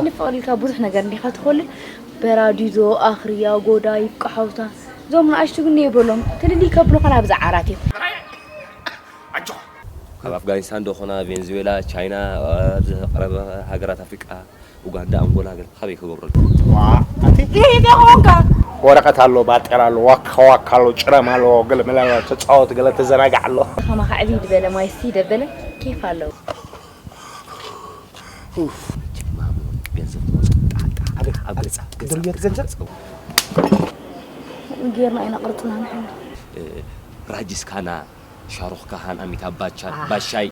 ንፍቕሪ ኢልካ ብዙሕ ነገር እንዲኻ ትኾልል። በራዲዞ፣ ኣኽርያ፣ ጎዳይ፣ ቃሓውታ፣ እዞም ንኣሽቱ ግን የበሎም። ትልልይ ከብሉኻ ናብዚ ዓራት እዩ። ካብ ኣፍጋኒስታን ዶ ኾና፣ ቬንዙዌላ፣ ቻይና፣ ኣብዚ ቀረበ ሃገራት ኣፍሪቃ፣ ኡጋንዳ፣ ኣንጎላ፣ ገለ ካበይ ክገብረሉ? ወረቀት ኣሎ፣ ባጤራ ኣሎ፣ ዋካ ዋካ ኣሎ፣ ጭረም ኣሎ፣ ገለ መለ ኣሎ፣ ተፃወት፣ ገለ ተዘናጋዕ ኣሎ። ከማኻ ዕብይ ዝበለ ማይሲ ደበለ ኬፍ ኣለዎ። ገንዘብ ኣብ ገንዘብ ገንዘብ ጌርና ኢና ቅርፅና ንሕና። ራጅስ ካና፣ ሻሩኽ ካሃን፣ ኣሚታብ ባቻን፣ ባሻይ።